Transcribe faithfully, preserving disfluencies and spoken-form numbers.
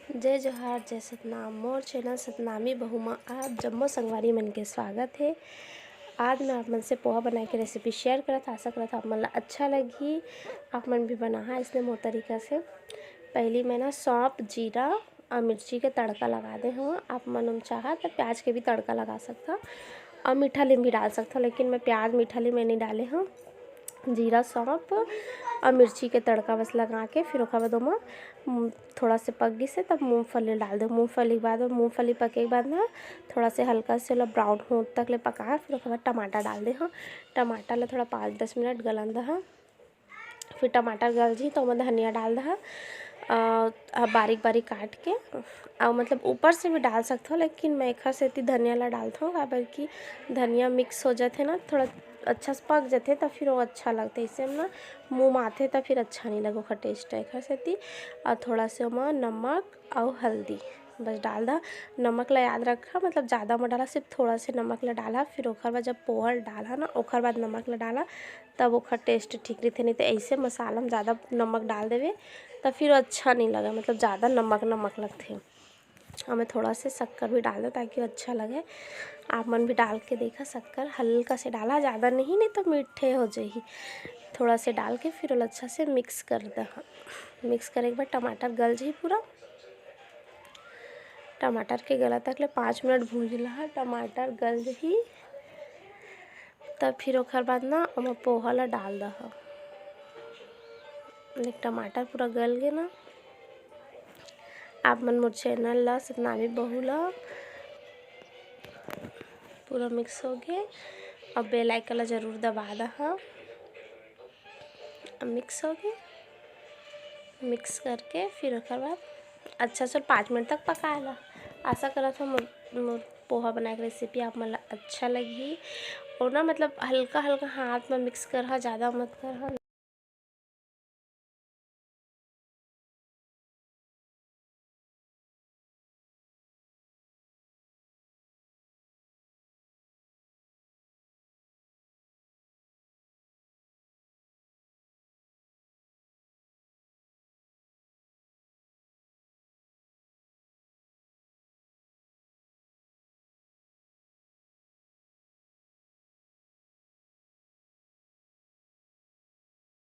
जय जोहार, जय सतनाम। मोर चैनल सतनामी बहू म आप जम्मो संगवारी मन के स्वागत हे। आज मैं आप मन से पोहा बनाए के रेसिपी शेयर करत, आशा करत आप मन ला अच्छा लगही। आप मन भी बनाहा इसने मोर तरीका से। पहली मैं ना सौंफ, जीरा और मिर्ची के तड़का लगा दे हूँ। आप मन चाहा तो प्याज के भी तड़का लगा सकता और मीठा लीम भी डाल सकता, लेकिन मैं प्याज मीठा लीम नहीं डाले हूँ। जीरा, सौंफ और मिर्ची के तड़का बस लगा के फिर ओकर बाद ओमा, उम, थोड़ा से पक गिस हे तब मूंगफली डाल दे। मूंगफली के बाद, मूंगफली पके के बाद ना थोड़ा से हल्का से ओला ब्राउन होत तक ले पका, फिर ओकर बाद टमाटर डाल दे हूँ। टमाटर ला थोड़ा पाँच दस मिनट गलन दे हूँ। फिर टमाटर गल जी तो ओमा धनिया डाल दे हूँ, अ, बारीक बारीक काट के। अउ मतलब ऊपर से भी डाल सकथो, लेकिन मैं एखर सेती धनिया ला डालथों, काबर कि धनिया मिक्स हो जाथे ना, थोड़ा अच्छा से पक जाथे, त फिर वो अच्छा लगथे। इसे में ना मुँह माथे, त फिर अच्छा नहीं लगे ओखर टेस्ट एखर सेती। अउ थोड़ा से ओमा नमक अउ हल्दी बस डाल दा। नमक ला याद रखा, मतलब ज़्यादा मत डाला, सिर्फ थोड़ा से नमक ला डाला। फिर ओखर बाद जब पोहा डाला ना, ओखर बाद नमक ला डाला, तब ओखर टेस्ट ठीक रहिथे। नहीं तो ऐसे मसाला में ज़्यादा नमक डाल देवे, त फिर वो अच्छा नहीं लगे, मतलब ज़्यादा नमक नमक लगथे। और मैं थोड़ा से शक्कर भी डाल दूँ ताकि वो अच्छा लगे। आप मन भी डाल के देखा, शक्कर हल्का से डाला, ज़्यादा नहीं, नहीं तो मीठे हो जाही। थोड़ा से डाल के फिर ओला अच्छा से मिक्स कर दे। मिक्स करे के बाद टमाटर गल जाही पूरा। टमाटर के गला तक ले पाँच मिनट भूंज लहा, टमाटर गल जाही। तब फिर ओखर बाद ना ओमा पोहा ला डाल दह। देख, टमाटर पूरा गल गे ना। आप मन मोर चैनल ला, सतनामी बहू ला पूरा मिक्स हो गे। अब बेल आइकन ला जरूर दबा दह। अब मिक्स हो गे, मिक्स करके फिर ओकर बाद अच्छा से पाँच मिनट तक पकाए ला। आशा करत हूँ मोर, मोर पोहा बनाए के रेसिपी आप मन ला अच्छा लगही। और ना मतलब हल्का हल्का हाथ में मिक्स करहा, ज़्यादा मत करहा।